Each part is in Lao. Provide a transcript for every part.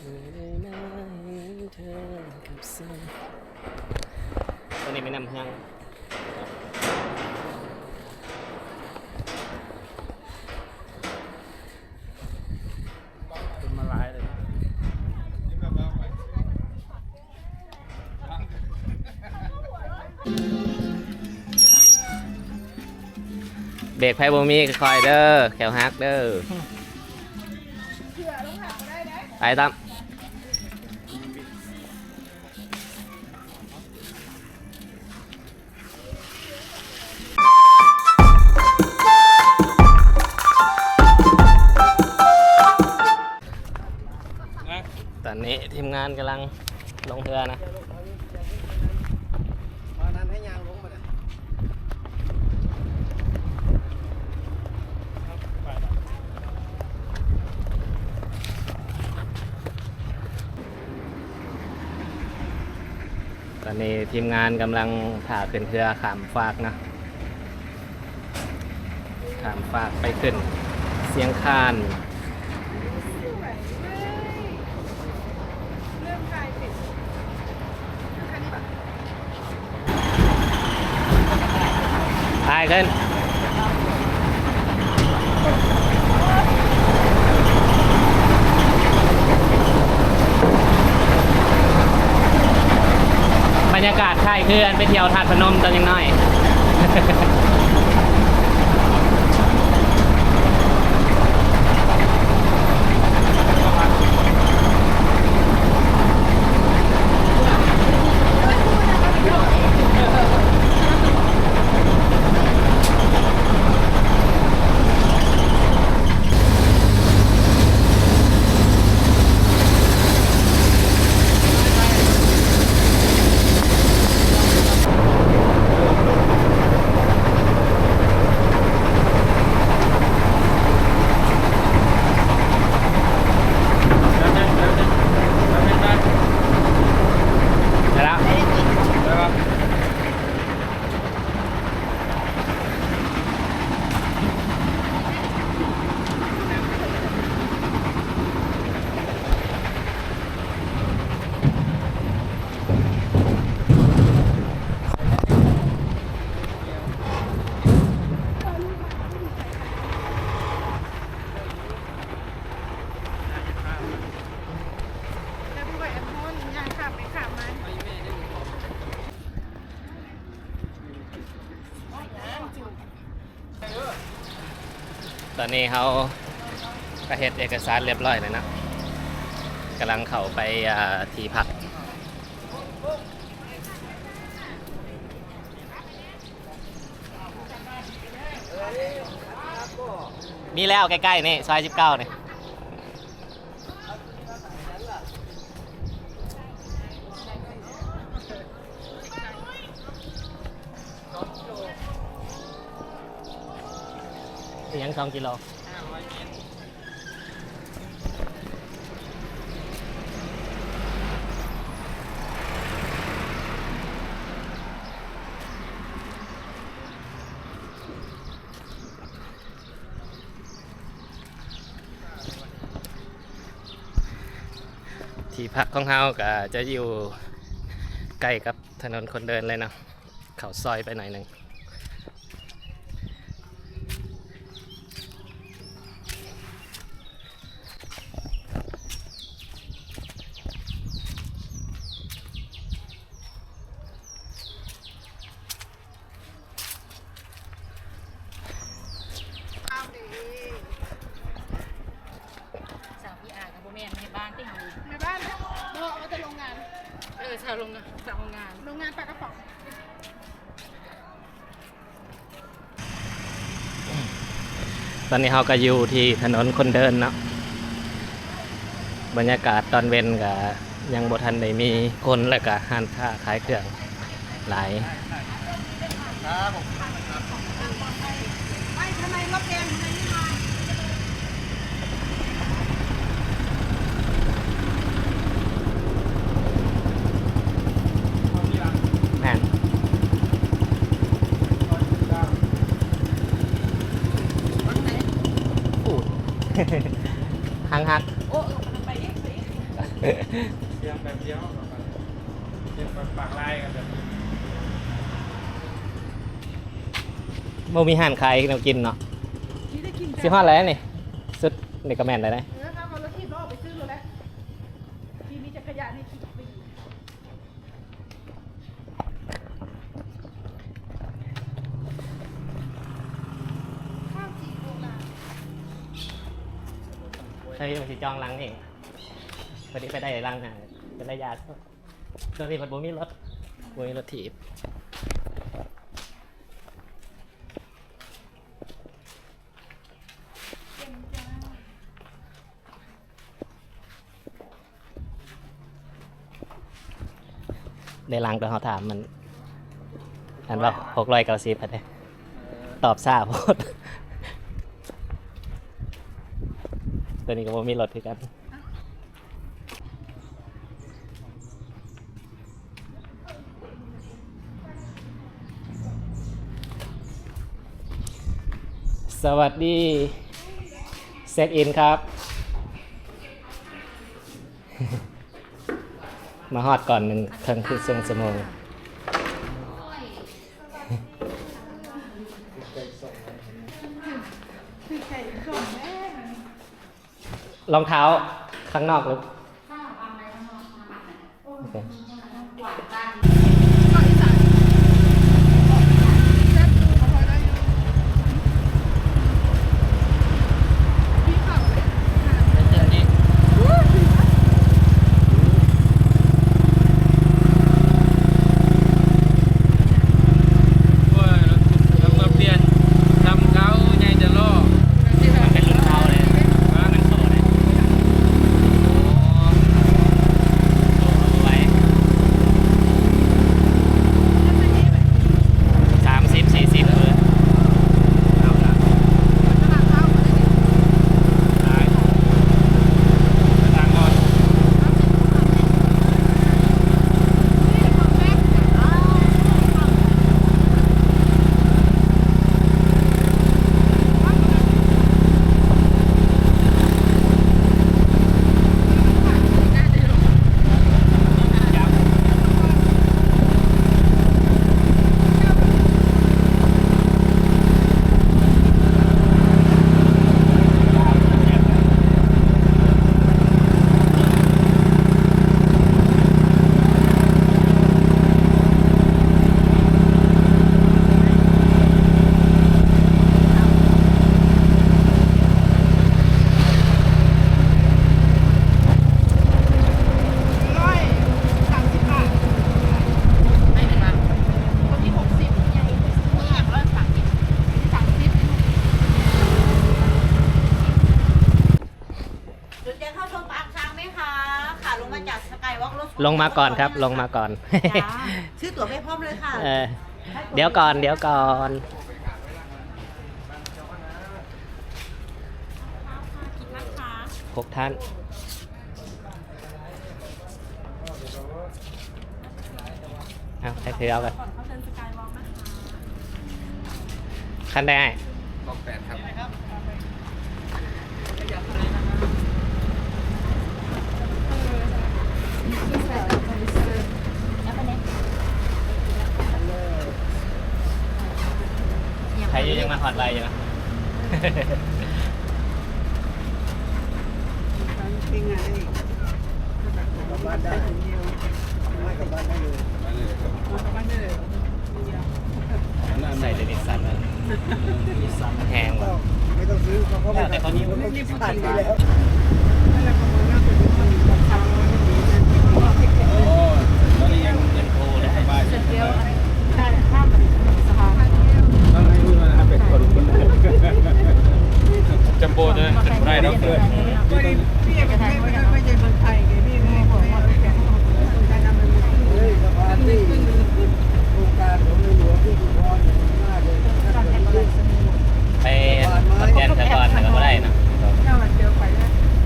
ຕົວນີ້ແມ່ນນ້ຳຫຍັງ? ຄົນມາຫຼາຍເລີຍ. ເບຣກໃຜບໍ່ມີ ຄ່ອຍໆເດີ ແຂ້ວຫັກເດີ. ໄປຕາມ. ຕອນນີ້ທີມງານກຳລັງລົງເຮືອນະ. ຕອນນີ້ທີມງານກຳລັງຖ້າຂຶ້ນເຮືອຂ້າມຟາກເນາະ, ຂ້າມຟາກໄປຂຶ້ນຊຽງຄານ. ຖ່າຍຂຶ້ນ. ບັນຍາກາດຄ້າຍຄືອັນໄປທ່ຽວທາດພະນົມຕອນຍັງນ້ອຍ. ໄດ້ແລ້ວ. ຕອນນີ້ເຮົາກະເຮັດເອກະສານລຽບລ້ອຍແລ້ວເນາະ, ກຳລັງເຂົ້າໄປ ອາ ທີ່ພັກ. ມີແລ້ວໃກ້ໆນີ້ ຊອຍສິບເກົ້ານີ້. ອີ່ຫຍັງສອງກິໂລ? ທີ່ພັກຂອງເຮົາກະຈະຢູ່ໃກ້ກັບຖະໜົນຄົນເດີນເລີຍເນາະ, ເຂົ້າຊອຍໄປໜ້ອຍໜຶ່ງ. ສາວພີອາກະບໍ່ແມ່ນແມ່ບ້ານຕິເຮົານີ້ ແມ່ບ້ານເນາະ, ເອົາແຕ່ໂຮງງານ. ເອີ ຊາວໂຮງງານ ຊາວໂຮງງານ ໂຮງງານປາກະປ໋ອງ. ຕອນນີ້ເຮົາກະຢູ່ທີ່ຖະໜົນຄົນເດີນເນາະ, ບັນຍາກາດຕອນເວັນກະຍັງບໍ່ທັນໄດ້ມີຄົນ ແລະກະຮ້ານຄ້າຂາຍເຄື່ອງຫຼາຍ. ແມ່ນ ໂອ້ ຫາງຫັກ. ໂອ້ ເອີ ໄປອີກ ໄປອີກ. ສຽງແບບດຽວ ສຽງປາກລາຍກັນແບບນີ້. ບໍ່ມີຮ້ານຂາຍແນວກິນເນາະ. ຊິໄດ້ກິນ ຊິຮອດແລ້ວນີ້. ສຸດນີ້ກໍແມ່ນແລ້ວນະ. ເອີ ເຮົາເອົາລົດຖີບອອກໄປຊື້ໂລດແຫຼະ. ທີ່ມີຈັກກະຍານໃຫ້ຂີ່ໄປ. ເຮົາຊິຈອງຫຼັງເອງ ພໍດີໄປໄດ້ຫຼັງ ເປັນໄລຍະ. ໂຕນີ້ມັນບໍ່ມີລົດ ບໍ່ມີລົດຖີບ. ໄດ້ຫຼັງ ແຕ່ເຮົາຖາມມັນ ອັນວ່າຫົກຮ້ອຍເກົ້າສິບຫັ້ນເດ້ ຕອບຊ້າໂພດ. ໂຕນີ້ກໍບໍ່ມີລົດຄືກັນ. ສະຫວັດດີ ເຊັກອິນຄັບ. ມາຮອດກ່ອນໜຶ່ງເຄິ່ງ ຄື ເຄິ່ງຊົ່ວໂມງ. ລອງເທົ້າຂ້າງນອກຫຼື ໂອເຄ. ໂອ້ຍ ລົດ ລົດມາປ່ຽນ ລຳເກົ່າໃຫຍ່ແຕ່ລໍ້. ມັນເປັນລຸ້ນເກົ່າເດ້ ມັນໂຊເດ້. ໂອ້ ໂຊເອົາໄວ້ ສາມສິບ ສີ່ສິບ ເອີ ເອົາລະ. ສົນໃຈເຂົ້າຊົມປາງຊ້າງໄໝຄະ? ຂາລົງມາຈາກ Skywalk Road ລົງມາກ່ອນຄັບ ລົງມາກ່ອນ. ຈ້າ ຊື້ຕົ໋ວໄປພ້ອມເລີຍຄ່ະ. ເອີ ດຽວກ່ອນ ດຽວກ່ອນ. ຫົກທ່ານ. ເອົາ ໃຫ້ຖືເອົາກ່ອນ. ຄັນໃດອ້າຍ? ກອງແປດຄັບ. ໃຜຢູ່ ຍັງມາຮອດໄວຢູ່ນະ. ກັບບ້ານໄດ້ ກັບບ້ານໄດ້ເລີຍ ໄປເລີຍຄັບ. ໃສ່ແຕ່ນິສສັນນະ ນິສສັນແຮງວ່າ ໄມ່ຕ້ອງຊື້ ເຂົາກໍບໍ່ຂາຍ ແຕ່ເຂົາມີ ມັນມີຜ່ານໄປແລ້ວ. ໂອ້ ຕອນນີ້ຍັງ ຍັງໂທໄດ້ ສະບາຍ. ຈຳໂບ້ເດີ ຂຶ້ນບໍ່ໄດ້ດອກ. ໄປຂອນແກ່ນສະກ່ອນກໍບໍ່ໄດ້ນະ.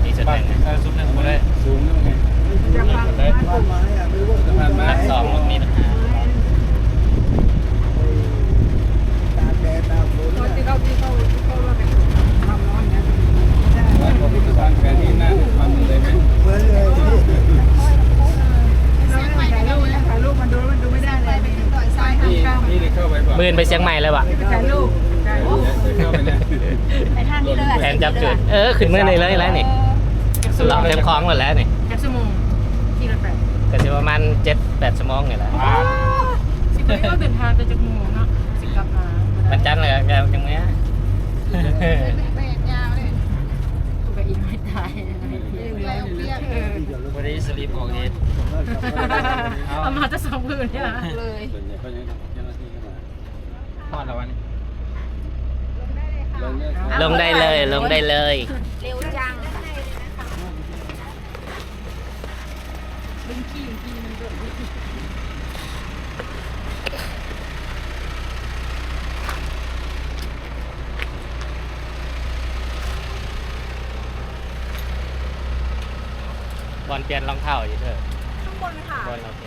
ມີຈຸດໜຶ່ງ ເອີ ຈຸດໜຶ່ງບໍ່ໄດ້ ສູງນຳໄງ. ຫຼັກສອງມັນມີປັນຫາ. ຕາກແດດຕາກຝົນ ຕອນທີ່ເຮົາ ທີ່ເຮົາ ທີ່ເຮົາເປັນຄວາມຮ້ອນນະ ແລ້ວກໍມີການແປນີ້ນະ ຄວາມເປັນໄປໄດ້ ເໝືອນເລີຍ. ມື້ອື່ນໄປຊຽງໃໝ່ເລີຍບໍ່? ໄປຖ່າຍຮູບ ໄປທາງນີ້ເລີຍ ແຜນຈັບຈຸດ ເອີ ຂຶ້ນມື້ນີ້ເລີຍແຫຼະນີ້ ເອີ ເລາະເທິງຂອງໂລດແຫຼະນີ້ ຈັກຊົ່ວໂມງ? ຂີ່ລົດໄປ ກໍຊິປະມານເຈັດແປດຊົ່ວໂມງນີ້ແຫຼະ. ໂອ້ ຊິບໍ່ໄດ້ອອກເດີນທາງແຕ່ຈັກໂມງເນາະ ຊິກັບມາ ວັນຈັນແລ້ວກໍຍັງເມືອ ແບກຍາວເດ້ ກູກໍອີກໄມ່ຕາຍ ເອີ ພໍດີສະລິບອອກເດດ ເອົາມາແຕ່ສອງມື້ນີ້ລະ ເລີຍ. ຮອດແລ້ວວະນີ້ ລົງໄດ້ເລີຍ ລົງໄດ້ເລີຍ ເລັວຈັງ ບ່ອນປ່ຽນລອງເທົ້າຢູ່ເດີ ຂ້າງບົນຄ່ະ ບົນ ໂອເຄ.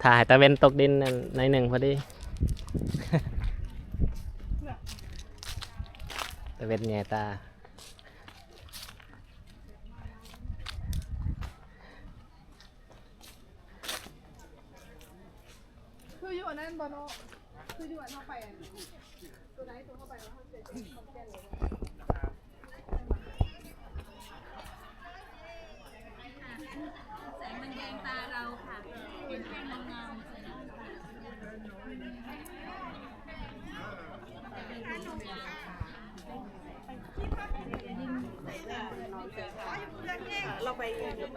ຖ້າໃຫ້ຕາເວັນຕົກດິນໜ້ອຍໜຶ່ງພໍດີ ຕາເວັນແຍງຕາ. ຄືຢູ່ອັນນັ້ນບໍ່ເນາະ ຄືຢູ່ອັນເຮົາໄປອັນ ຕົວໃດຕົວເຮົາໄປແລ້ວເຮົາຊິໄດ້ຂອນແກ່ນເລີຍ. ແສງມັນແຍງຕາເຮົາຄ່ະ ເຫັນແທ່ງງາມ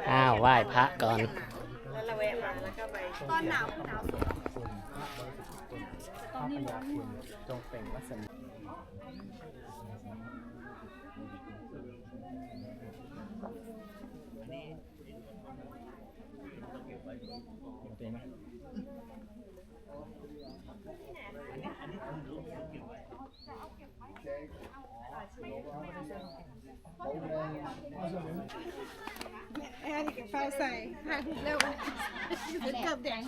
ໆ ອ້າວ ໄຫວ້ພະກ່ອນ ຕອນໜາວຄືໜາວສຸດ ຕອນນີ້ຮ້ອນຢູ່ ແອນກໍຟ້າວໃສ່ ຖ່າຍຮູບແລ້ວ ເກີບແດງ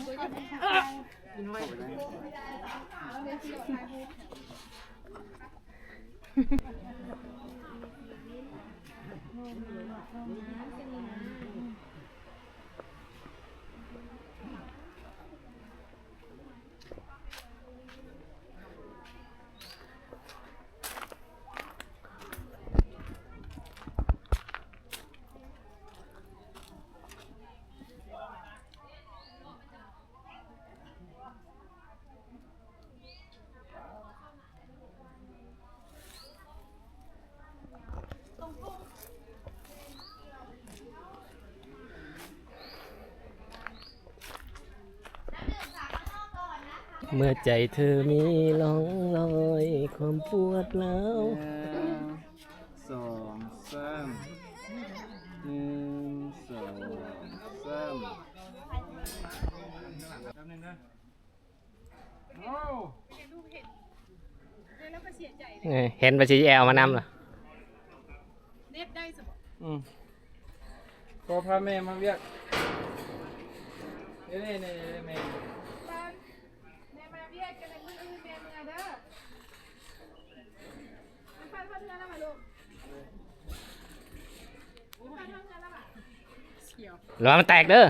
ເມື່ອໃຈເທີມີຮ່ອງລອຍຄວາມປວດຮ້າວ ໜຶ່ງ ສອງ ສາມ ໜຶ່ງ ສອງ ສາມ ແປັບໜຶ່ງເດີ. ເອີ ເຫັນວ່າຊິແອວມານຳລະ ເນັດໄດ້ຊະບໍ່? ອືມ ກໍພາແມ່ມາວຽກ ເອີ ນີ້ໆ ແມ່ ຕອນແມ່ມາວຽກ ຈະແມ່ນມື້ອື່ນແມ່ເມືອເດີ ມັນໄປຮອດເຮືອນແລ້ວຫວາລູກ? ລະວັງແຕກເດີ.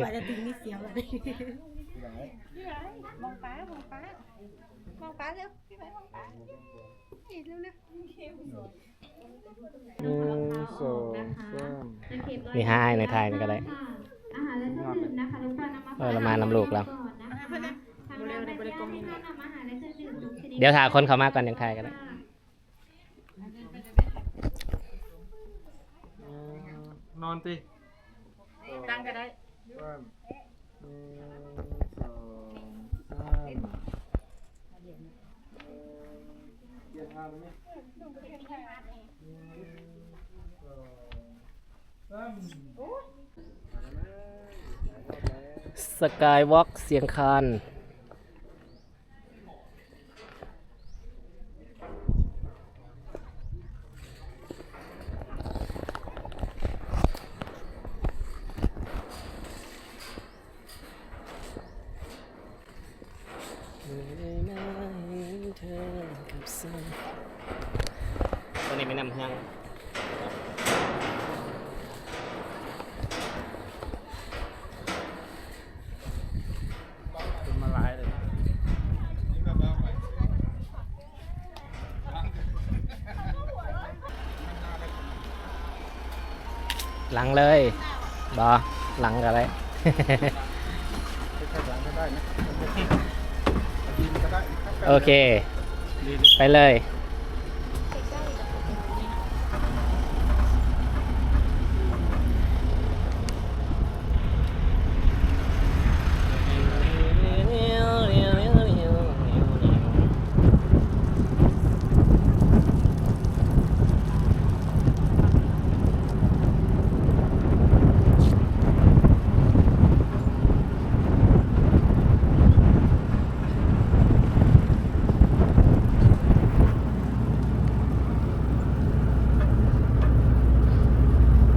ວ່າຈະດຶງນີ້ສຽວລະເດ້ ມອງປ້າ ມອງປ້າ ມອງປ້າເລັວ ພີ່ໄມ້ມອງປ້າ ເລັວໆ ໜຶ່ງ ສອງ ສາມ ນີ້ຫາອ້າຍໃນຖ່າຍນີ້ກໍໄດ້ ເອີ ລະມານຳລູກລາວ ດຽວຖ້າຄົນເຂົ້າມາກ່ອນຈັ່ງຖ່າຍກໍໄດ້. ນອນຕິ ຕັ້ງກໍໄດ້ ໜຶ່ງ ສອງ ສາມ ປ່ຽນທ່າໄດ້ໄໝ? ໜຶ່ງ ສອງ ສາມ Skywalk ຊຽງຄານ. ຕົວນີ້ແມ່ນນ້ຳເຮືອງ. ຄົນມາຫຼາຍເລີຍ. ຫຼັງເລີຍ ບໍ່ ຫຼັງກໍໄດ້. ໂອເຄ ໄປເລີຍ.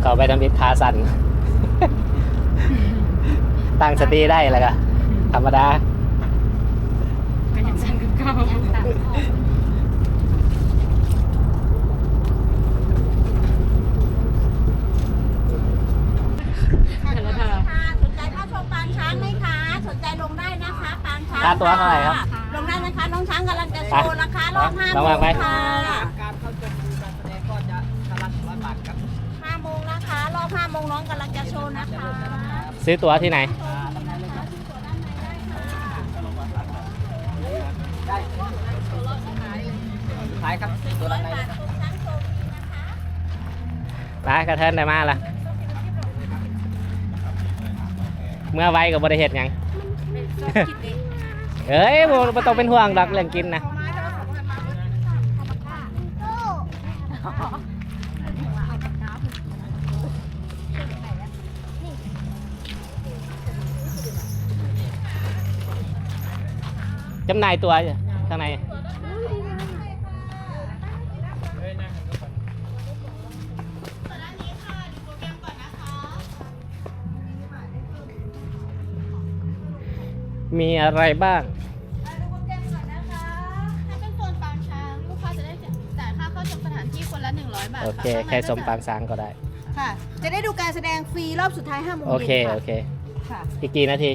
ເຂົ້າໄປທຳອິດຂາສັ່ນ ຕັ້ງສະຕິໄດ້ແລ້ວກະທຳມະດາ ກໍຍັງສັ່ນຄືເກົ່າ. สนใจเข้าชมปางช้างไหมคะ? สนใจลงได้นะคะ ปางช้าง ค่าตั๋วเท่าไหร่ครับ? ลงได้นะคะ น้องช้างกำลังจะโชว์นะคะ รอบห้าโมงค่ะ กาນເຂົ້າຊົມການສະແດງກໍຈະ ຫ້າໂມງ ห้าโมงนะคะ รอบห้าโมง น้องกำลังจะโชว์นะคะ ซื้อตั๋วที่ไหน? ขายครับ ตัวละ ไป กระเทินได้มาละ เมือไวก็บ่ได้เฮ็ดหยัง เอ้ย บ่ บ่ต้องเป็นห่วงดอกเรื่องกินนะ จำหน่ายตั๋วอยู่ข้างใน มีอะไรบ้าง? อ่า ดูโปรแกรมก่อนนะคะ ถ้าเป็นโซนปางช้าง ลูกค้าจะได้จ่ายค่าเข้าชมสถานที่คนละหนึ่งร้อยบาท โอเค ค่ะ แค่ชมปางช้างก็ได้ ค่ะ จะได้ดูการแสดงฟรีรอบสุดท้ายห้าโมงเย็นค่ะ โอเค โอเค ค่ะ อีกกี่นาที?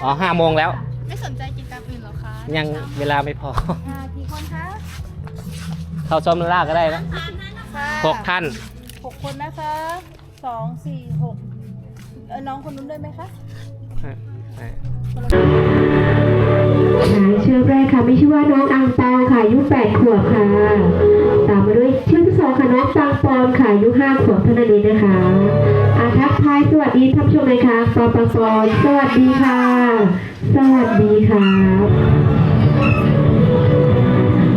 อ๋อ ห้าโมงแล้ว ไม่สนใจกิจกรรมอื่นเหรอคะ? ยังเวลาไม่พอ อ่า กี่คนคะ? เข้าชมล่าก็ได้นะ ค่ะ หกท่าน หกคนนะคะ สอง สี่ หก เอ่อ น้องคนนู้นด้วยไหมคะ? ฮะ ฮะ ค่ะ เชือกแรกค่ะ มีชื่อว่าน้องอังเปาค่ะ อายุแปดขวบค่ะ ตามมาด้วยเชือกที่สองค่ะ น้องปังปอนค่ะ อายุห้าขวบเท่านั้นเองนะคะ อ่ะ ทักทายสวัสดีท่านผู้ชมหน่อยค่ะ ปอ ปังปอน สวัสดีค่ะ สวัสดีครับ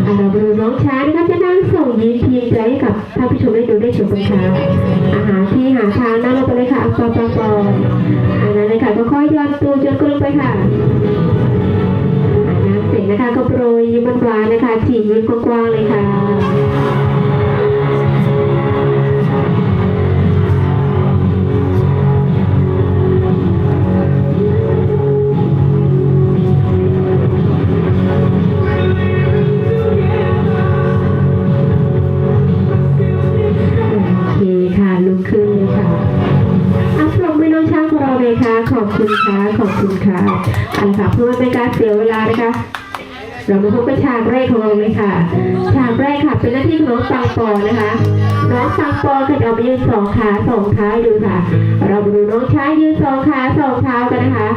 อ่ะ เรามาดูน้องช้างนะคะ จะนั่งส่งยิ้มพิมพ์ใจให้กับท่านผู้ชมได้ดูได้ชมกันค่ะ อาหารที่หาทางนั่งลงไปเลยค่ะ อังเปา ปังปอน อันนั้นเลยค่ะ ค่อยๆ ย่อนตัวจนก้นลงไปค่ะ อ่ะ นั่งเสร็จนะคะ ก็โปรยยิ้มหวานๆ นะคะ ฉีกยิ้มกว้างๆ เลยค่ะ โอเคค่ะ ลุกขึ้นเลยค่ะ อ่ะ ปรบมือน้องช้างของเราเลยค่ะ ขอบคุณค่ะ ขอบคุณค่ะ เอาละค่ะ เพื่อไม่ให้เป็นการเสียเวลานะคะ เรามาพบกับฉากแรกของเราเลยค่ะ ฉากแรกค่ะ เป็นหน้าที่ของน้องปังปอนนะคะ น้องปังปอนก็จะเอามายืนสองขาสองเท้าให้ดูค่ะ เรามาดูน้องช้างยืนสองขาสองเท้ากันนะคะ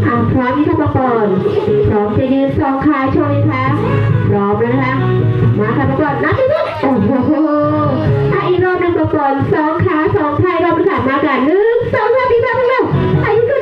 อ่ะ พร้อมไหมคะปังปอน พร้อมจะยืนสองขาโชว์ไหมคะ พร้อมแล้วนะคะ มาค่ะปังปอน นับดู โอ้โห อ่ะ อีกรอบหนึ่งปังปอน สองขาสองเท้า อีกรอบหนึ่งค่ะ มาค่ะ หนึ่ง สอง สาม อีกรอบหนึ่งเร็ว อ่ะ ยืนขึ้น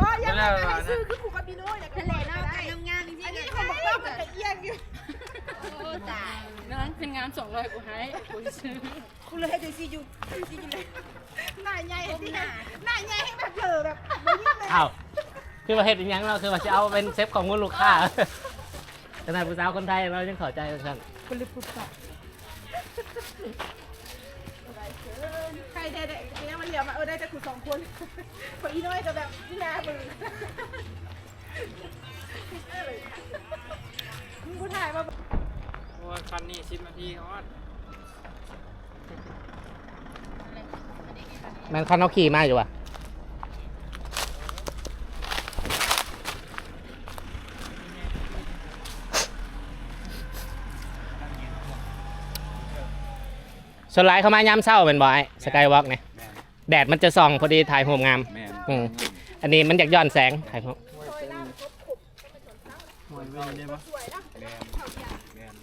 ບໍ່ ຢາກໄດ້ຊື່ຄືຄູກາມິໂນ ຢາກໄດ້ເນາະ ງາມໆ ອັນນີ້ເຂົາບອກວ່າມັນກະອຽງຢູ່. ໂອ້ຕາຍ ນາງຂຶ້ນງາມສອງຮ້ອຍ ກູໃຫ້ກູຊື້ ກູເລີຍເຮັດຈັ່ງຊີ້ຢູ່ ຈັ່ງຊີ້ຢູ່ເລີຍ ໜ້າໃຫຍ່ ເຮັດໜ້າ ໜ້າໃຫຍ່ແຮງແບບເຜີແບບບໍ່ຍິງເລີຍ. ອ້າວ ຄືວ່າເຮັດອີ່ຫຍັງເນາະ ຄືວ່າຊິເອົາເປັນເຊັບຂອງມູນລູກຄ້າ ຂະໜາດຜູ້ສາວຄົນໄທລາວຍັງເຂົ້າໃຈວ່າຊັ້ນ. ປຶບປຶບປະ ໃຄແທ້ໆ ເປັນຫຍັງມັນຫຼຽວມາ ເອີ ໄດ້ແຕ່ກູສອງຄົນ ເພາະອີນ້ອຍກະແບບໜ້າບຶ້ງ ມຶງບໍ່ຖ່າຍມາ. ໂອ້ຍ ຄັນນີ້ສິບນາທີຮອດ. ແມ່ນຄັນເຮົາຂີ່ມາຢູ່ຫວາ? ສ່ວນຫຼາຍເຂົາມາຍາມເຊົ້າແມ່ນບໍ່ອ້າຍ? ສະກາຍວອກນີ້ ແມ່ນ ແດດມັນຈະສ່ອງພໍດີ ຖ່າຍຮູບງາມ. ແມ່ນ ອືມ ອັນນີ້ມັນຢາກຍ້ອນແສງ ຖ່າຍຮູບ. ຫ້ວຍເວີຍເດ້ບໍ່? ແມ່ນ ແມ່ນ.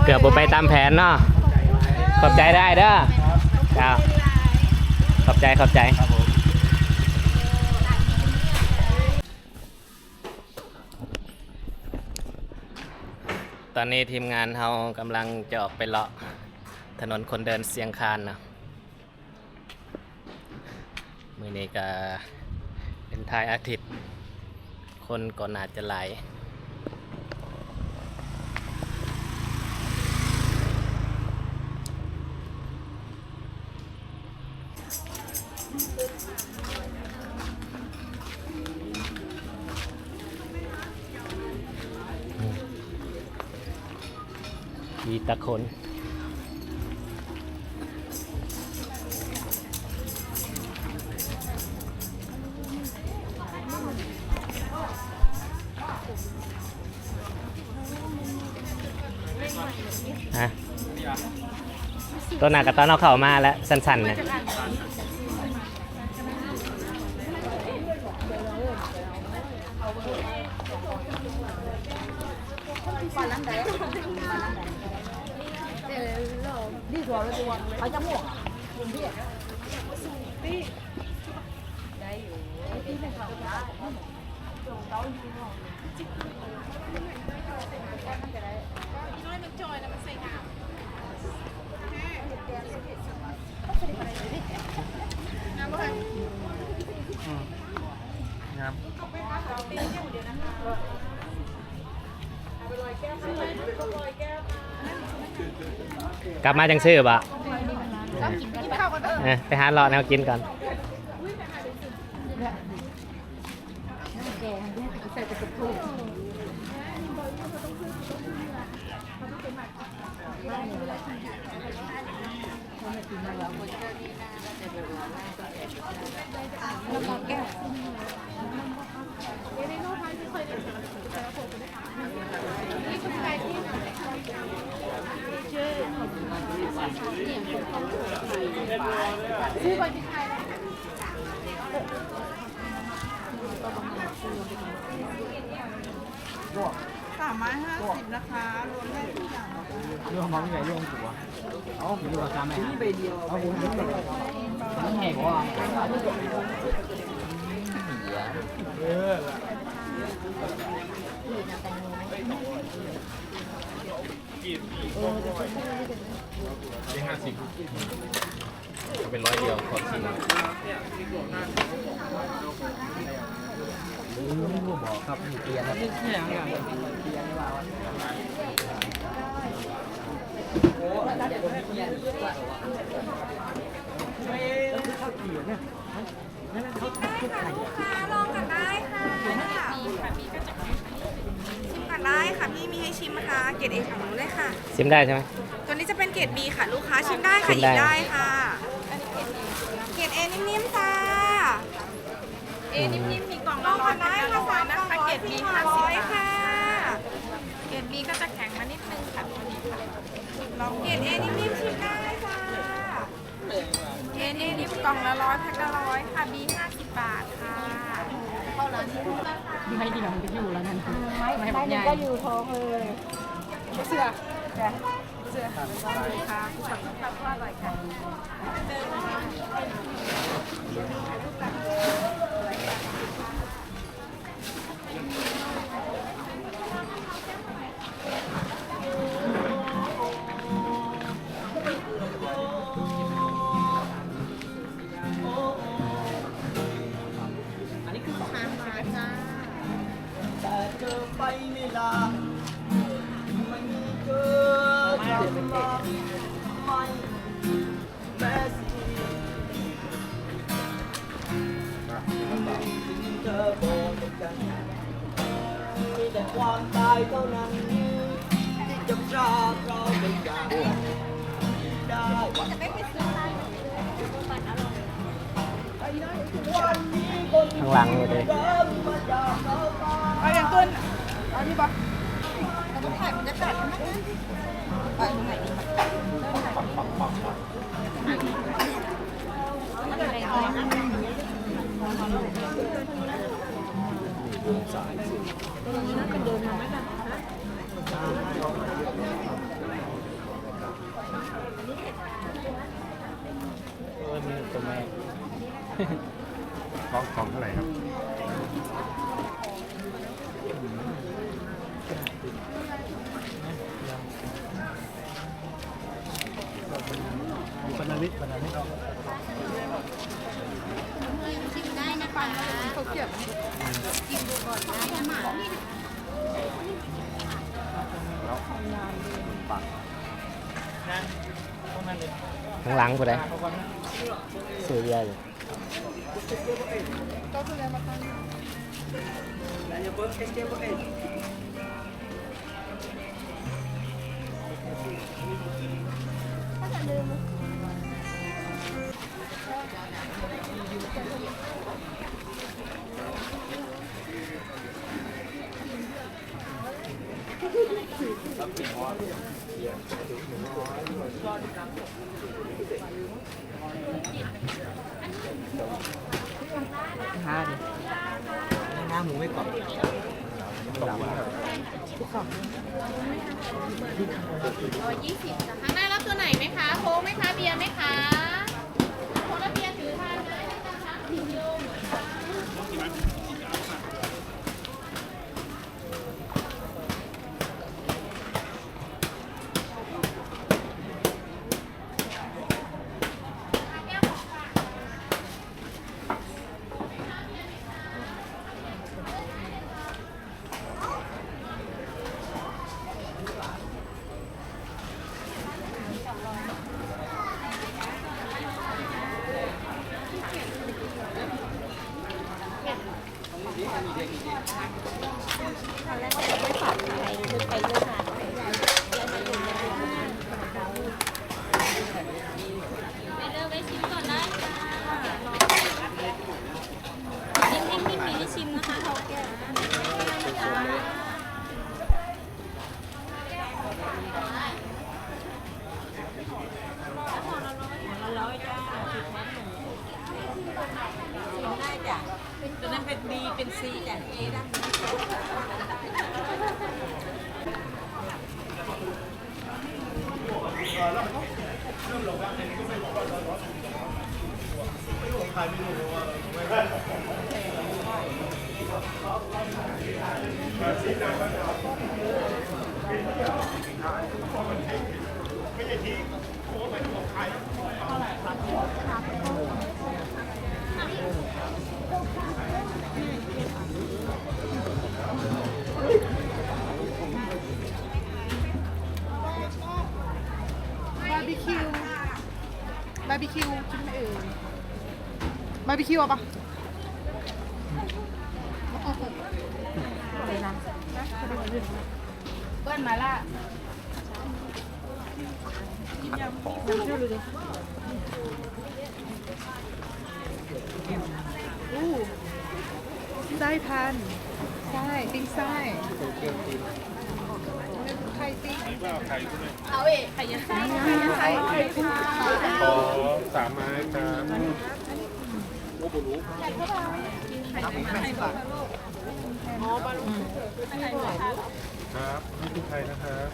ເກືອບບໍ່ໄປຕາມແຜນເນາະ. ຂອບໃຈໄດ້ເດີ. ເຈົ້າ. ຂອບໃຈ, ຂອບໃຈ. ຕອນນີ້ທີມງານເຮົາກຳລັງຈະອອກໄປເລາະຖະໜົນຄົນເດີນຊຽງຄານເນາະ. ມື້ນີ້ກະເປັນທ້າຍອາທິດ ຄົນກໍໜ້າຈະຫຼາຍ. ມີແຕ່ຄົນ. ຮະ ໂຕໜ້າກະຕອນເຮົາເຂົ້າມາແລ້ວ ສັ່ນໆນະ. ກັບມາຈັ່ງຊື້ບໍ? ເອີ ໄປຫາເລາະແນວກິນກ່ອນ. สามไม้ห้าสิบนะคะ รวมได้ทุกอย่างนะคะ รวมมาไม่ใหญ่รวมหัว เอารวมสามไม้ห้า นี่ใบเดียว เอาหัวนี่ใบเดียว มันแหกหัว เออ ได้ห้าสิบ เอาเป็นร้อยเดียว ขอชิม อืม บ่บอกครับ มีเปลี่ยนครับ โอ้ อันนี้ผมเปลี่ยน ข้าวจี่เนี่ย ได้ค่ะ ลูกค้าลองกันได้ค่ะ ชิมกันได้ค่ะพี่ มีให้ชิมค่ะ เกรด A ของหนูเลยค่ะ ชิมได้ใช่ไหม? ตัวนี้จะเป็นเกรด B ค่ะ ลูกค้าชิมได้ค่ะ ชิมได้ หยิบได้ค่ะ เกรด A นิ่มๆจ้า A นิ่มๆ มีกล่องละร้อย แพ็คละร้อยนะคะ เกรด B ห้าสิบบาทค่ะ เกรด B ก็จะแข็งมานิดนึงค่ะ ตัวนี้ค่ะ ลอง เกรด A นิ่มๆ ชิมได้จ้า เอ นี่ นี่กล่องละร้อย แพ็คละร้อยค่ะ บี ห้าสิบบาทค่ะ ไม้เดียวมันก็อยู่แล้วนั่น ไม้ ไม้ ไม้หนึ่งก็อยู่ท้องเลย บ่เชื่อ จ้ะ บ่เชื่อค่ะ ค่ะ อร่อยค่ะ อันนี้คือลูกค้ามาจ้า แต่เธอไปไม่ลา ไม่มีเธอจะมาไม่ ข้างหลังเลยเด้ เอาอย่างต้น เอานี่ปะ ถ่ายบรรยากาศ ไปตรงไหนดี ตรงนี้น่าจะเดินมาไม่ทัน กล่อง กล่องเท่าไหร่ครับ? ชิมได้นะคะ ชิมดูก่อนได้นะคะ ข้างหลังผู้ใด ซื้อเบียร์อยู่ หาดิ หน้าหมูไม่กรอบ ร้อยยี่สิบจ้ะ ข้างหน้ารับตัวไหนไหมคะ โค้กไหมคะ เบียร์ไหมคะ โค้กและเบียร์ถือทานได้นะคะ นิ่มๆ มีให้ชิมนะคะ เฒ่าแก่ ได้จ้ะ ตัวนั้นเป็น B เป็น C จ้ะ A ด้านนี้ บาร์บีคิว บาร์บีคิวกินไหมเอ่ย บาร์บีคิวเอาปะ เปิ้ลมาละ อู้ ไส้พัน ไส้ ปิ้งไส้ ไข่ปิ้ง เอาอีก ไข่ยัดไส้ ไข่ยัดไส้ ขอสามไม้ครับ ครับ นี่คือไข่นะครับ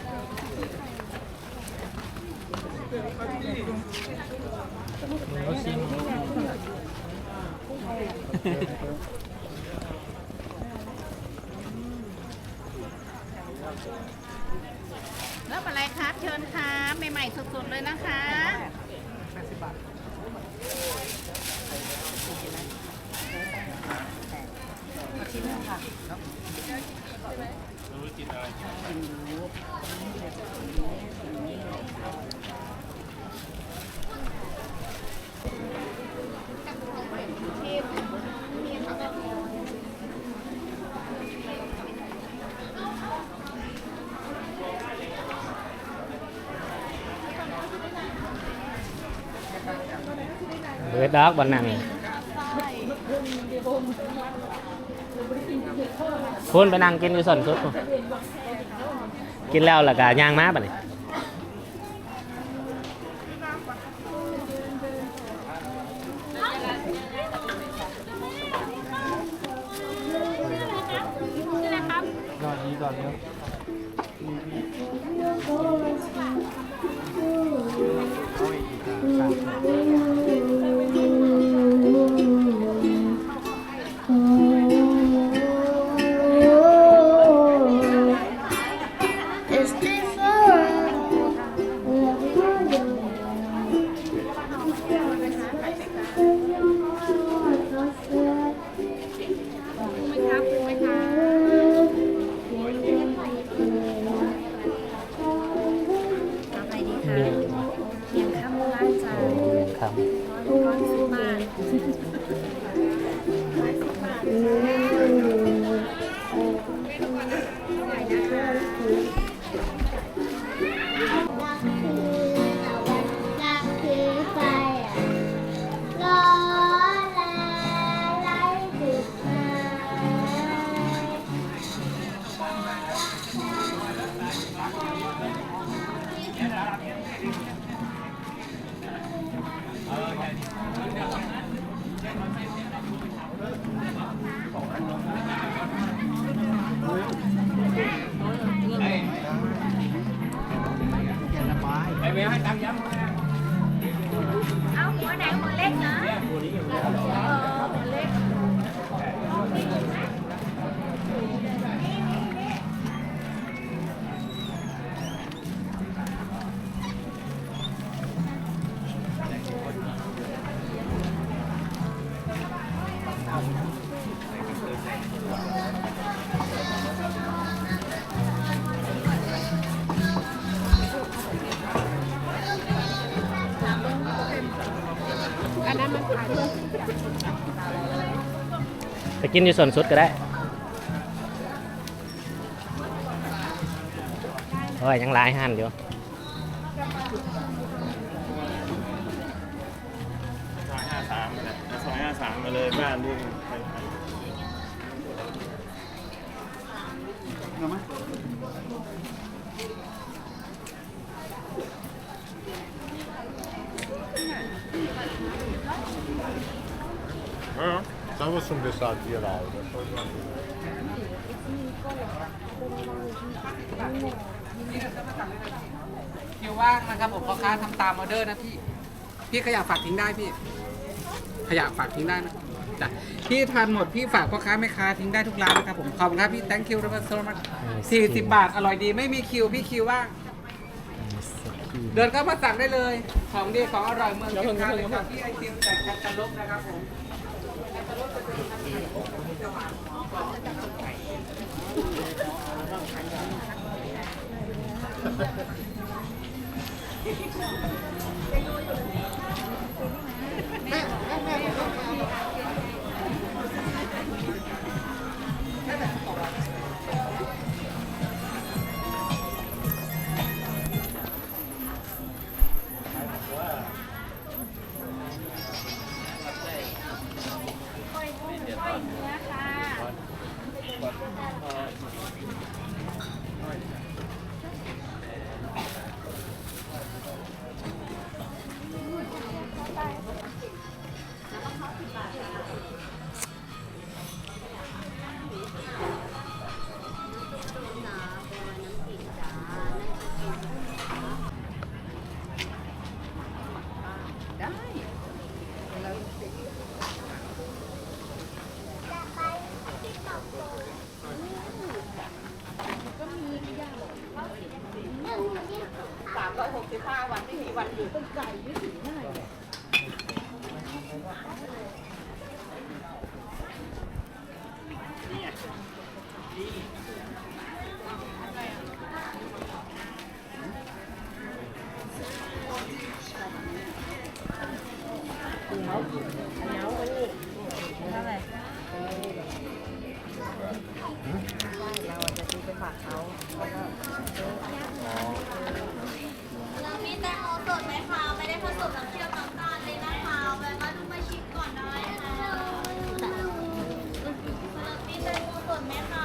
รับอะไรครับ เชิญครับ ใหม่ๆ สดๆ เลยนะคะ เบิดดอกบ่อนนั่น พุ้นไปนั่งกินอยู่ส้นสุดพุ้น กินแล้ว แล้วก็ย่างมาบัดนี้ เอาอีก เอาอีก เอาอีก ເອົາຫົວໃດ ຫົວເລັກເນາະ ເອີ ຫົວເລັກ. ໄປກິນຢູ່ສວນສຸດກໍໄດ້ ໂອ້ຍ ຍັງຫຼາຍຮ້ານຢູ່. ຊອຍຫ້າສາມ ຊອຍຫ້າສາມມາເລີຍ ບ້ານລຸງ. Hein ? Ça va, son message, il est là. ຄິວວ່າງນະຄັບຜົມ ພໍ່ຄ້າທຳຕາມອໍເດີນະພີ່. พี่ขยะฝากทิ้งได้พี่ ขยะฝากทิ้งได้นะ จ้ะ พี่ทานหมด พี่ฝากพ่อค้าแม่ค้าทิ้งได้ทุกร้านนะครับผม ขอบคุณครับพี่ thank you so much สี่สิบบาท อร่อยดี ไม่มีคิว พี่คิวว่าง เดินเข้ามาสั่งได้เลย ของดีของอร่อยเมืองเพชรบุรีครับ ที่ไอติมจากกันตลกนะครับผม สามร้อยหกสิบห้าวันไม่มีวันหยุด เราจะซื้อไปฝากเขา แล้วก็ เรามีแตงโมสดไหมคะ ไม่ได้ผสมน้ำเชื่อมน้ำตาลเลยนะคะ แวะมาดูมาชิมก่อนได้ค่ะ มีแตงโมสดไหมคะ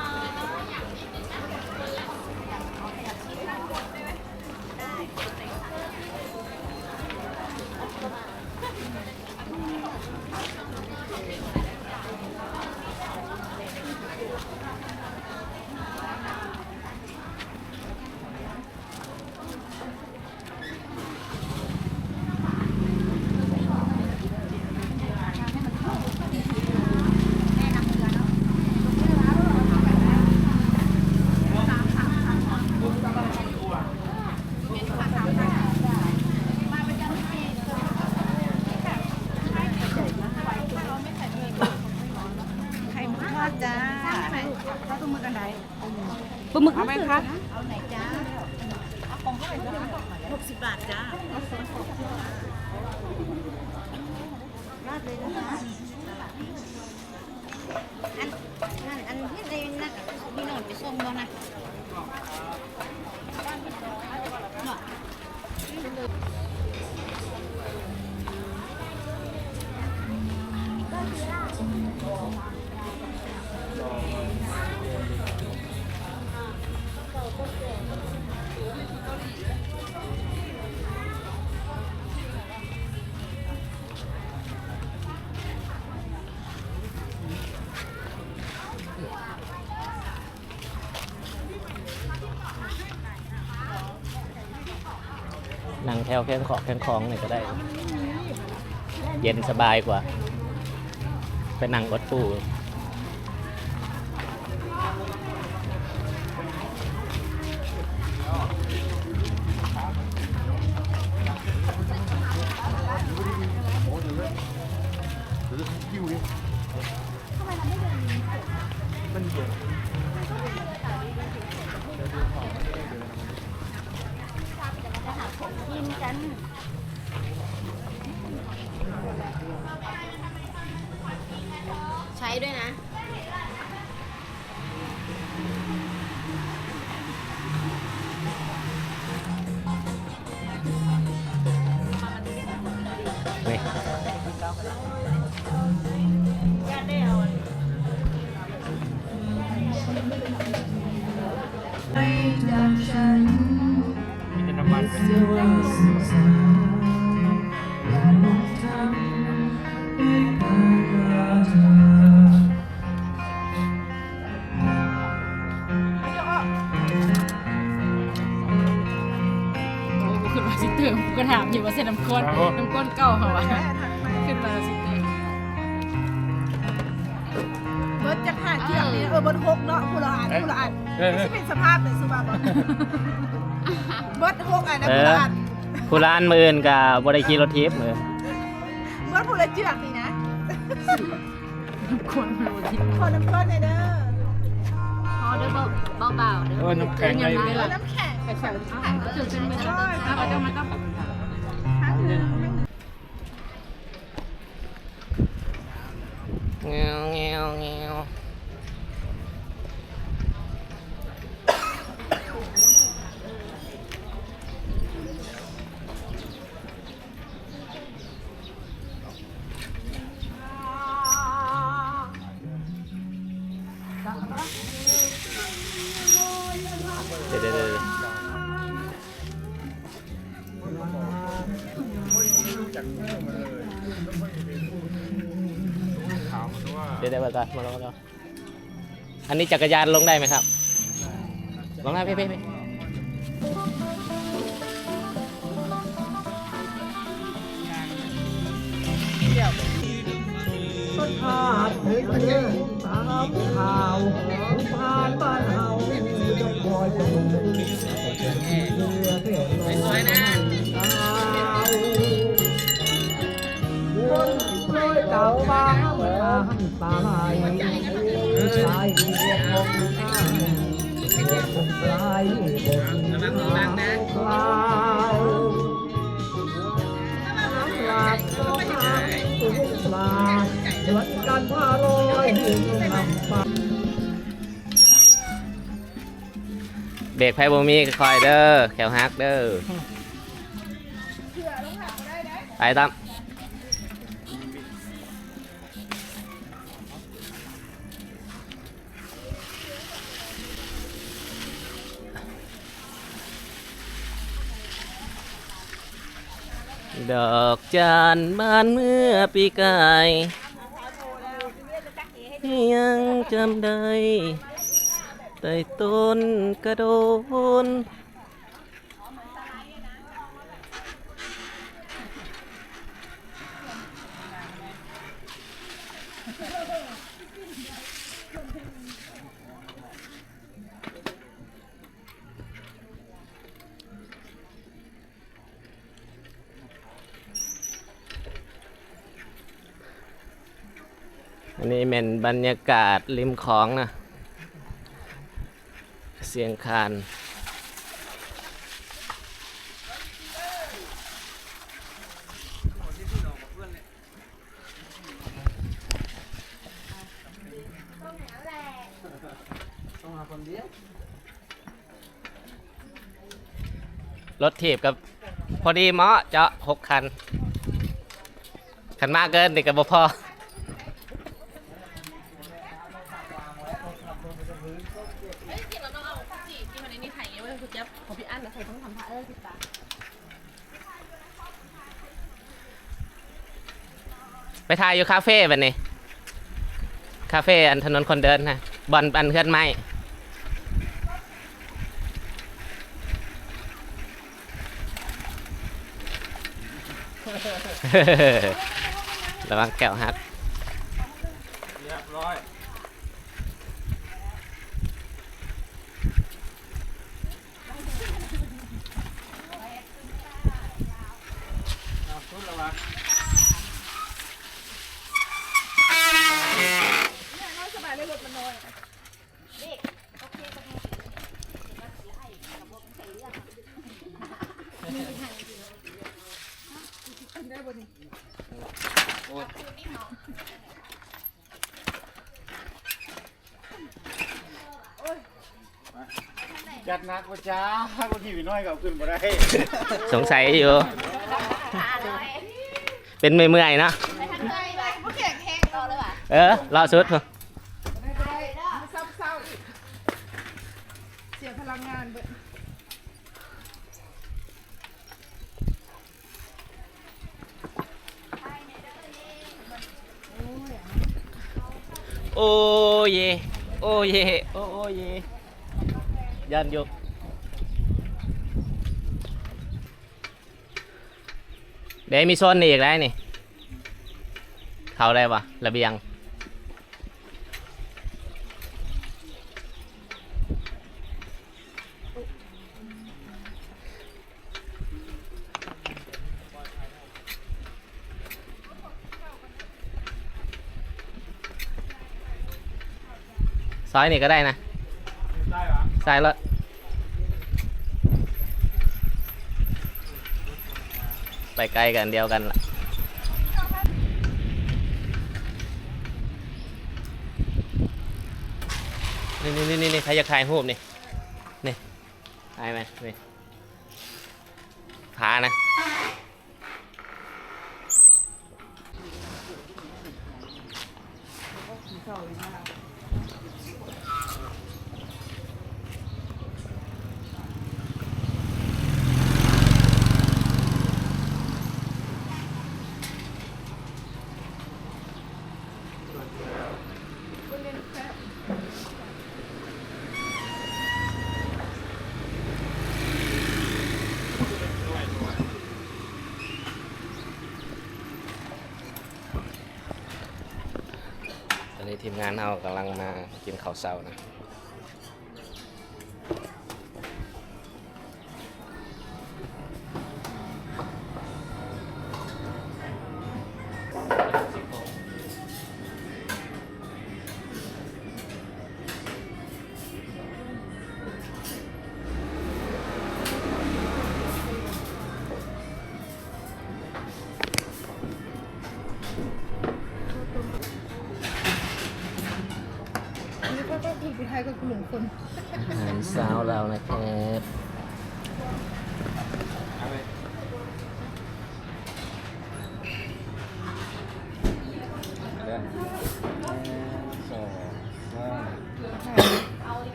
ไข่หมูทอดจ้า ปลาหมึก เอาไหมคะ เอาไหนจ๊ะ เอาของเท่าไหร่จ๊ะ หกสิบบาทจ้า ອັນ ອັນ ອັນເຮັດໃຫ້ນັກ ພີ່ນ້ອງໄປສົ່ງບໍ່ນະ ເນາະ? ນັ່ງແຖວແຄມຂອກແຄມຂອງນີ້ກໍໄດ້ ເຢັນສະບາຍກວ່າໄປນັ່ງອົດປູ. ใช้ด้วยนะ โอ้ กูคิดว่าสิเติม กูก็ถามอยู่ว่าใส่น้ำข้น ครับผม น้ำข้นเก่าเหรอวะ คิดว่าสิเติม เบิดจักห้าเทื่อนี่ เออ เบิดหกเนาะ ผู้ละอัน เอ้ย ผู้ละอัน เออ มันสิเป็นสภาพไหนสุบาบอก เบิดหกอันนะ เออ ผู้ละอัน ผู้ละอัน มื้ออื่นก็บ่ได้ขี่รถถีบมื้อ เบิดผู้ละเจือกนี่นะ คนโลทิศ ขอน้ำข้นหน่อยเด้อ ออเดอร์เบาๆเด้อ เออ น้ำแข็ง เออ น้ำแข็ง ไปใส่ เอาจนเป็นมือ เอาเอามาต้อง แงว แงว แงว เดี๋ยวๆๆๆ เดี๋ยวๆ มาก่อน มาลงมาก่อน อันนี้จักรยานลงได้ไหมครับ ลงได้ พี่ๆๆ ภาพเห็นเรื่องตามข่าว ผ่านบ้านเฮา สวยๆนะ เบรกไผบ่มี ค่อยๆ เด้อ แข้วหักเด้อ ไปตาม ดอกจานบานเมื่อปีกาย ยังจำได้ ใต้ต้นกระโดน อันนี้แม่นบรรยากาศริมของนะ เสียงคาน เ ລົດຖີບກໍພໍດີເໝາະເຈາະຫົກຄັນ ຄັນມາເກີນນີ້ກໍບໍ່ພໍ. ໄປຖ່າຍຢູ່ຄາເຟບັດນີ້ ຄາເຟອັນຖະໜົນຄົນເດີນນະ ບ່ອນອັນເຮືອນໄມ້. ລະວັງແກ້ວຫັກ. ຈັດໜັກວ່າຈ້າ ຄົນທີ່ນ້ອຍກໍເອົາຂຶ້ນບໍ່ໄດ້ ສົງໄສຢູ່ ເປັນເມື່ອຍໆເນາະ. ເອີ ເລາະສຸດ ໄດ້ໆ ເຊົາໆ ອີກ ເສຍພະລັງງານເບິດ. ໂອເຢ ໂອເຢ ໂອ ໂອເຢ ຢ້ານຢູ່. ເດ້ ມີໂຊນນີ້ອີກແລ້ວນີ້ ເຂົ້າໄດ້ບໍ່ ລະບຽງ? ຊອຍນີ້ກໍໄດ້ນະ ຊອຍໂລດ ໄປໃກ້ກັນ ດຽວກັນລະ. ນີ້ໆໆໆ ໃຜຢາກຖ່າຍຮູບນີ້ ນີ້ ຖ່າຍໄວ້ນີ້ ຜານະ. ຕອນນີ້ທີມງານເຮົາກຳລັງມາກິນເຂົ້າເຊົ້ານະ. ອາຫານຊາວລາວນະແຄບ.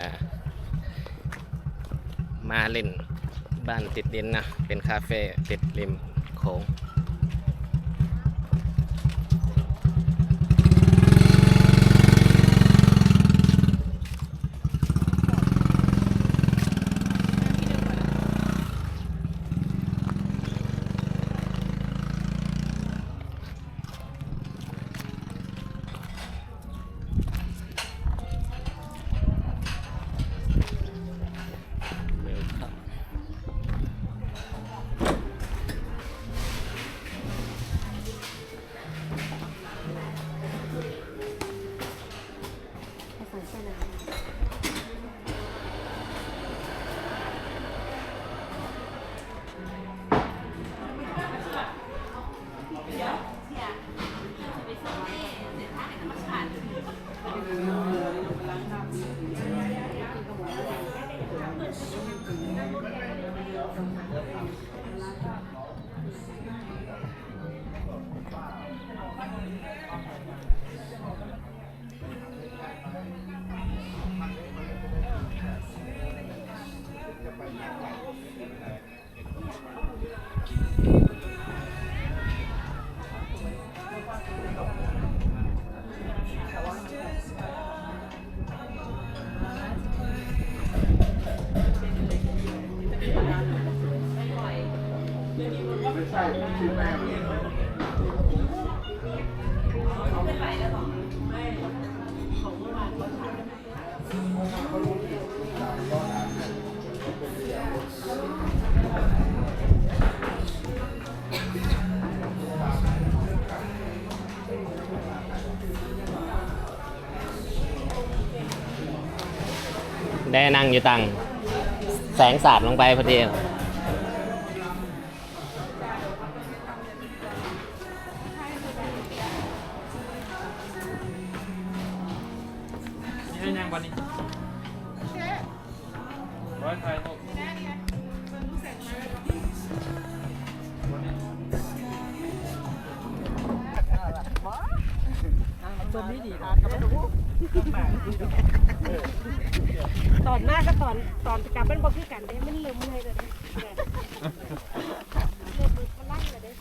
ອ່າ ມາຫຼິ້ນບ້ານຕິດດິນນະ ເປັນຄາເຟຕິດລິມໂຂງ. ເວລຄັມ. ໄດ້ນັ່ງຢູ່ຕັ່ງ ແສງສາດລົງໄປພໍດີ. ໃຫ້ນັ່ງບັດນີ້ ຕົວນີ້ດີ ຕອນມາກັບຕອນ ຕອນກັບມັນບໍ່ຄືກັນເດ້ ມັນເລີ່ມເມື່ອຍແລ້ວເດ້ ເລີ່ມໝົດພະລັງແລ້ວເດ້.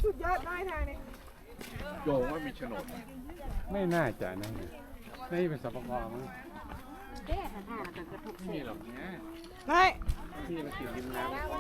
ສຸດຍອດ ໄດ້ທາງນີ້ ໂຈວ່າມີໂສນ ໄມ່ໜ້າຈະນັ້ນ ໃນເປັນ ສປກ ມັນ ແກ້ຫາ ແຕ່ກະທົບ ມີ ເສຍ ຫຼອກ ໄດ້ ທີ່ມັນຕິດດິນນ້ຳ ບ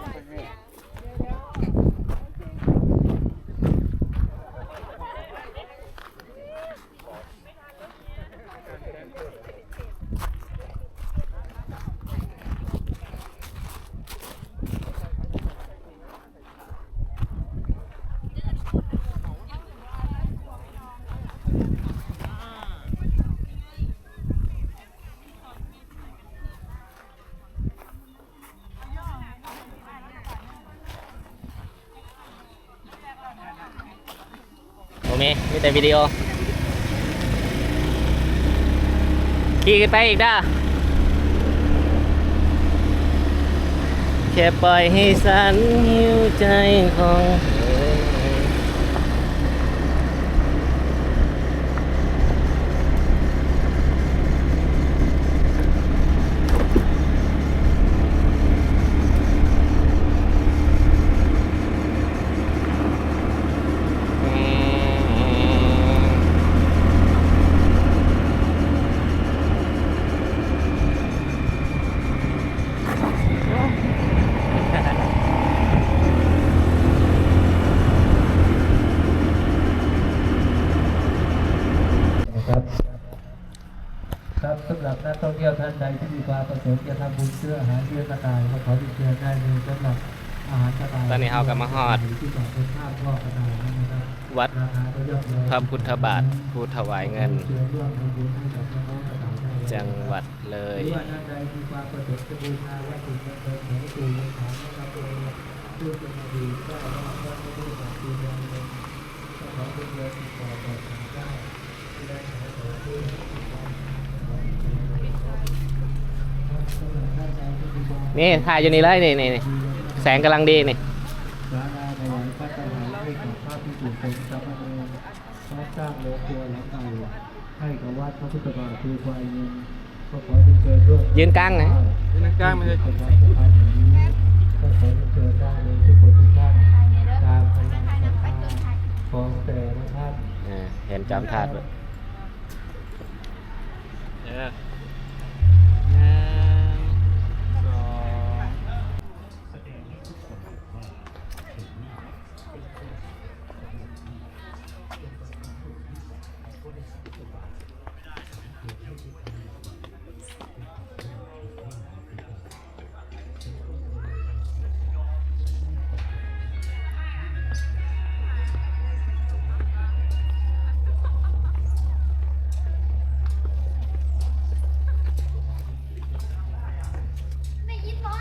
ໍ່ມີ ມີແຕ່ວິດີໂອ ຂີ່ຂຶ້ນໄປອີກເດີ້ ແຄ່ປ່ອຍໃຫ້ສັນຫິວໃຈຂອງ ครับ ครับ สำหรับนักท่องเที่ยวท่านใดที่มีความประสงค์จะทำบุญซื้ออาหารเลี้ยงกระต่าย ก็ขอเรียนเชิญได้เลย สำหรับอาหารกระต่าย ตอนนี้เราก็มาฮอด ที่จะเป็นภาพพ่อกระต่ายนะครับ วัด ราคาก็ย่อมเยา พระพุทธบาทผู้ถวายเงิน เชิญร่วมทำบุญให้กับน้องๆกระต่ายได้เลย จังหวัดเลย หรือว่าท่านใดมีความประสงค์จะบูชาวัตถุมงคลของหลวงปู่เงินผานะครับ ซึ่งเป็นอดีตเจ้าอาวาสวัดพระพุทธบาทภูดอย ก็ขอเรียนเชิญติดต่อสอบถามได้ ນີ້ ຖ່າຍຢູ່ນີ້ເລີຍ ນີ້ ນີ້ ນີ້ ແສງກຳລັງດີນີ້ ສາລາຖວາຍພະຕາຫານໃຫ້ກັບພະພິສຸສົງສາມະເນນ ແລະ ສ້າງໂຮງຄົວຫຼັງໃໝ່ໃຫ້ກັບວັດພະພຸດທະບາດພູຄວາຍເງິນ. ຂໍເຊີນຮ່ວມ ຢືນກາງນະ ຢືນກາງມາເລີຍ ຂອບຄຸນ ຂໍເຊີນໄດ້ເລີຍທຸກຄົນທຸກທ່ານ ຕາມກຳລັງສັດທາຂອງແຕ່ລະທ່ານ ເອີ ເຫັນຈອມທາດເບິດ ເອີ ໜຶ່ງ ສອງ.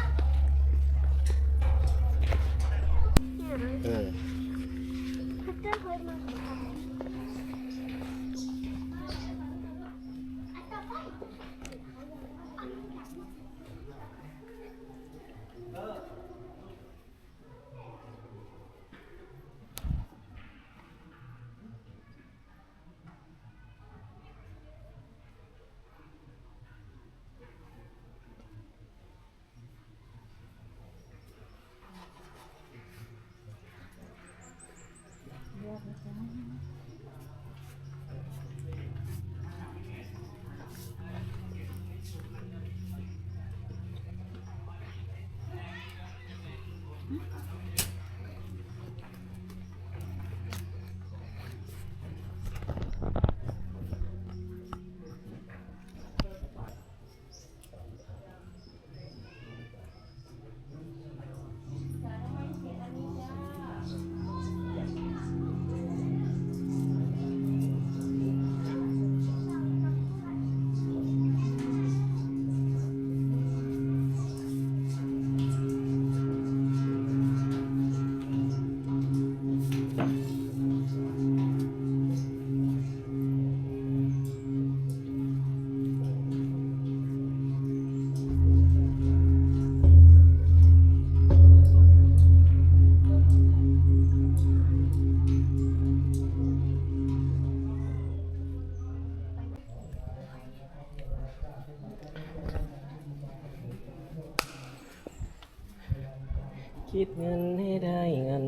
ຄິດເງິນໃຫ້ໄດ້ເງິນ.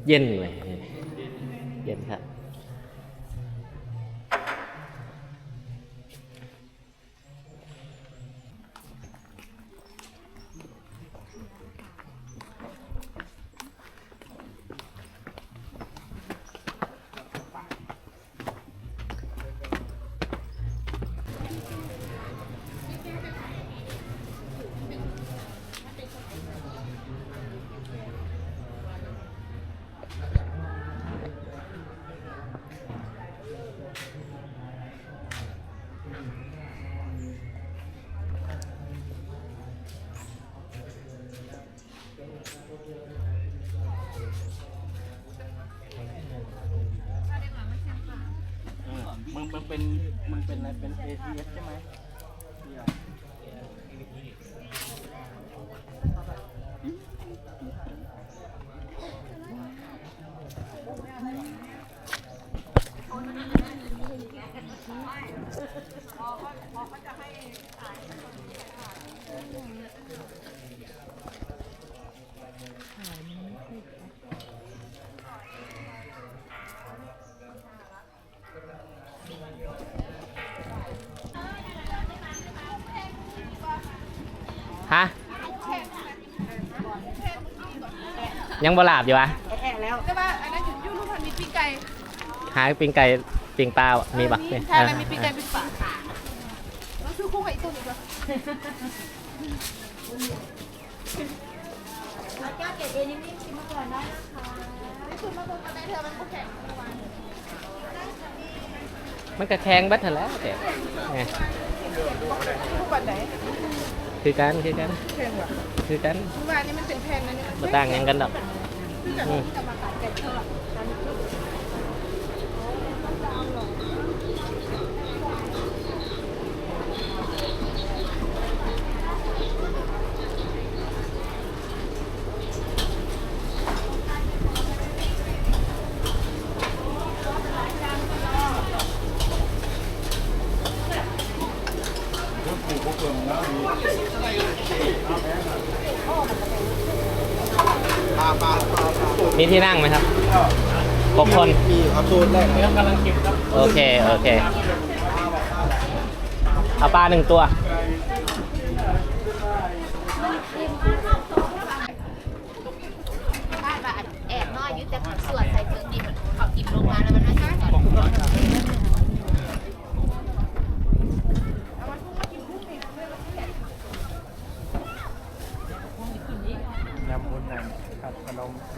ເຢັນເວີຍ ເຢັນຄັກ. เออ มึง มึงเป็น มึงเป็นอะไร เป็น เอ ที เอส ใช่ไหม ຮະ? ຍັງບໍ່ຫຼາບຢູ່ຫວາ? ແອະແອະແລ້ວ ແຕ່ວ່າອັນນັ້ນຢູ່ ຢູ່ລູກພັນມີປີ້ງໄກ່ ຫາປີ້ງໄກ່ ປີ້ງປາມີບໍ່? ເອີ ມີ ມີ ແຕ່ມັນມີປີ້ງໄກ່ ເອີ ປີ້ງປາ ເຮົາຊື້ຄູ່ກັບອີ່ໂຕນີ້ກ່ອນ. ມັນກະແຂງເບິດຫັ້ນແຫຼະ ແຕ່ ຄືກັນ ຄືກັນ ແຂງຫວາ? ຄືກັນ ຄືວ່ານີ້ມັນເປັນແຜ່ນ ອັນນີ້ມັນ ບໍ່ຕ່າງຫຍັງກັນດອກ ຄືກັນ ອືມ. มีที่นั่งไหมครับ หกคน มีครับ โซนแรก โอเค โอเค เอาปลาหนึ่งตัว. คาดว่าอันแอบน้อยอยู่ แต่สวดใส่เทิงนี่เขากินลงมาแล้วมันมาใส่กัน ยำวุ้นน้ำผัดขนม เ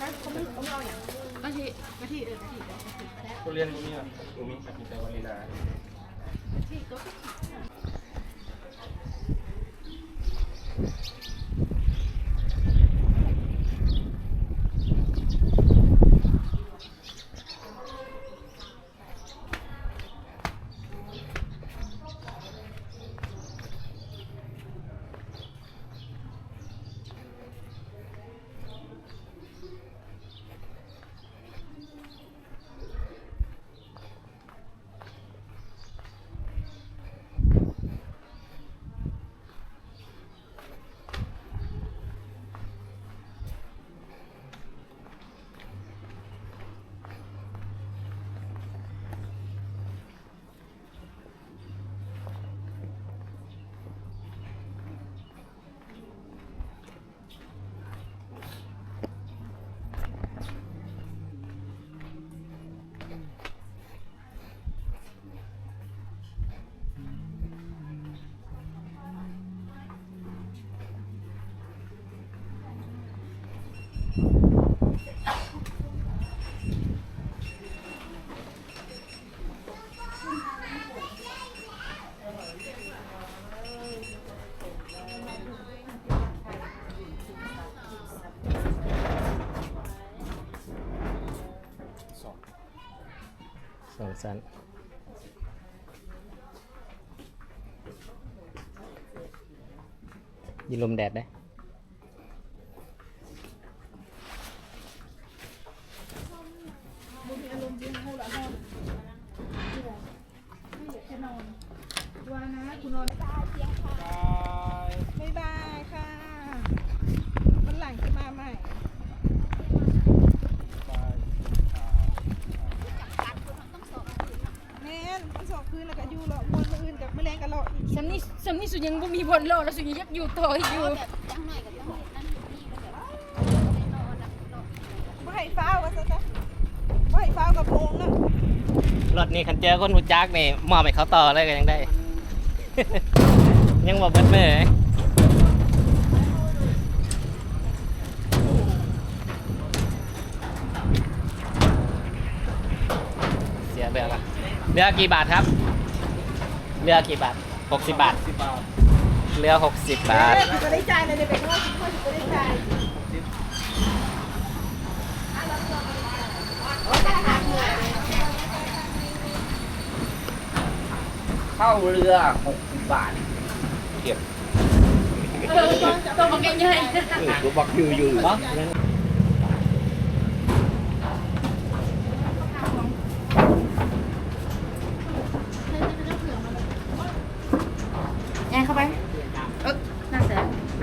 ກະທິ ກະທິ ເອີ ກະທິ ທຸລຽນບໍ່ມີຫວາ? ບໍ່ມີ ກິນແຕ່ວານິລາ. ສອງຊັ້ນ ຢູ່ລົມແດດເດ້. ບາຍບາຍ ບາຍບາຍຄ່ະ ວັນຫຼັງຊິມາໃໝ່. ແມ່ນ ມັນສອງຄືນແລ້ວກະຢູ່ເລາະມ່ວນ ມື້ອື່ນກັບມື້ແລງກະເລາະອີກ. ສ່ຳນີ້ ສ່ຳນີ້ສຸຍັງບໍ່ມີບ່ອນເລາະ ແລ້ວສຸຍັງຢາກຢູ່ຕໍ່ອີກຢູ່. ແບບຢ່າງໜ້ອຍກະຕ້ອງເຮັດນັ້ນເຮັດນີ້ ແບບໄດ້ນອນນະ ບໍ່ໃຫ້ຟ້າວວ່າຊັ້ນຊະ ບໍ່ໃຫ້ຟ້າວກະໂປງເນາະ. ລົດນີ້ຄັນເຈີຄົນຮູ້ຈັກນີ້ ມອບໃຫ້ເຂົາຕໍ່ເລີຍກະຍັງໄດ້ ຍັງບໍ່ເບິດມື້. ເສຍເຫຼືອລະ ເຫຼືອກີ່ບາດຄັບ? ເຫຼືອກີ່ບາດ? ຫົກສິບບາດ ຫົກສິບບາດ ເຫຼືອຫົກສິບບາດ. ເອີ ບໍ່ໄດ້ຈ່າຍເລີຍ ໄປເຂົ້າ ໄປເຂົ້າ ບໍ່ໄດ້ຈ່າຍ. ເຂົ້າເຫຼືອຫົກສິບບາດ ເກັບ. ເອີ ໂຕບັກໃຫຍ່ໆ ເອີ ໂຕບັກໃຫຍ່ໆ ເນາະ. ຍ່າງເຂົ້າໄປ ເອີ ນັ່ງໃສ?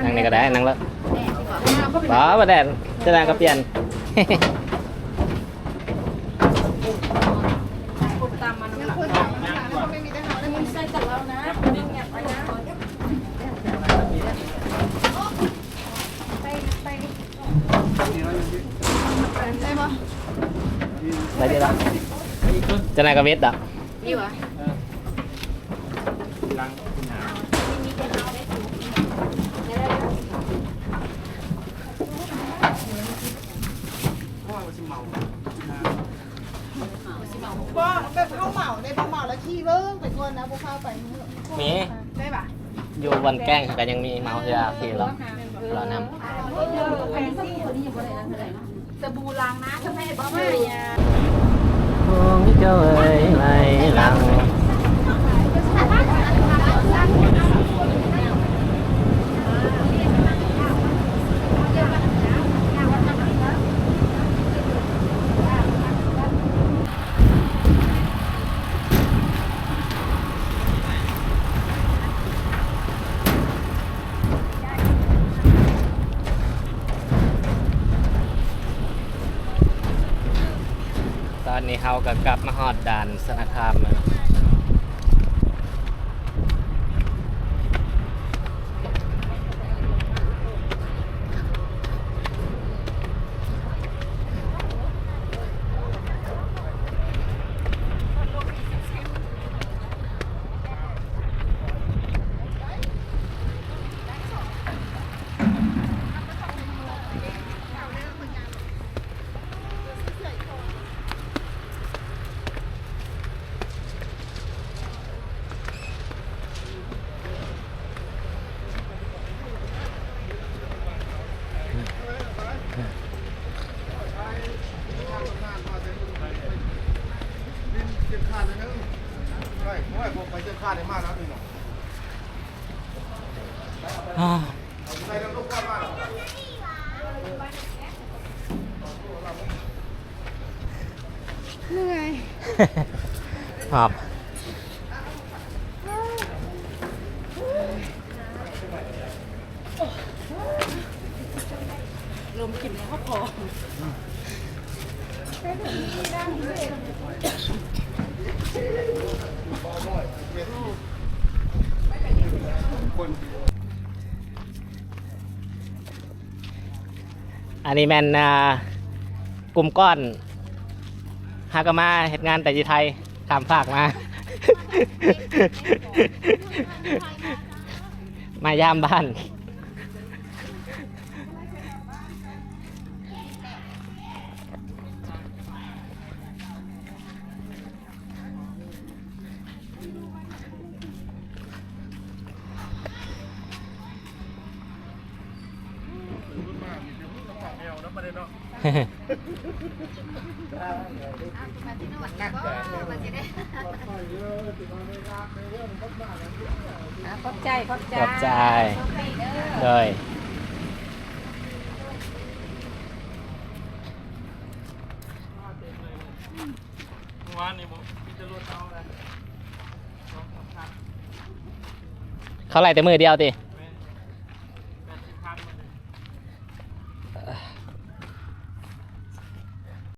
ນັ່ງນີ້ກະໄດ້ ນັ່ງລະ ບໍ່ ບໍ່ໄດ້ ຈະນັ່ງກະປ່ຽນ. ຄົນຕາມມານຳຫຼັງ ເຮົາໄປມີແຕ່ເຮົາ ໄດ້ຍິນໃສ່ແຕ່ເຮົານະ ເຂົາຍັງຫຍັບໄປນະ ໄປ ໄປ ໄດ້ບໍ່? ໄດ້ເດລະ ຈະໄດ້ກະເວັດດອກ ນີ້ຫວາ? ບໍ່ ແບບເຮົາເໝົາເດ້ ບໍ່ເໝົາລະຂີ່ເບິ່ງໄປກ່ອນນະ ບໍ່ພາໄປ. ມີ ໄດ້ປະ? ຢູ່ບ່ອນແກ້ງເຂົາກະຍັງມີເໝົາເທື່ອ ຂີ່ເລາະ ເລາະນຳ. ສະບູລ້າງໜ້າກະໃຊ້ບໍ່ ເຈົ້າເອີຍ ໄຫຼຫຼັງ. ຕອນນີ້ເຮົາກະກັບມາຮອດດ່ານຊະນະຄາມແລ້ວ. ອ່າ ເມື່ອຍ ຫອບ. ລົມກິນໃນຮອບຄອ. ອັນນີ້ແມ່ນ ອ່າ ກຸ່ມກ້ອນ ຫາກະມາເຮັດງານແຕ່ຢູ່ໄທ ຂ້າມຟາກມາ ມາຢາມບ້ານ. ອ່າ ຂອບໃຈ ຂອບໃຈ ຂອບໃຈ ໂດຍ. ເຂົາໄລ່ແຕ່ມື້ດຽວຕິ?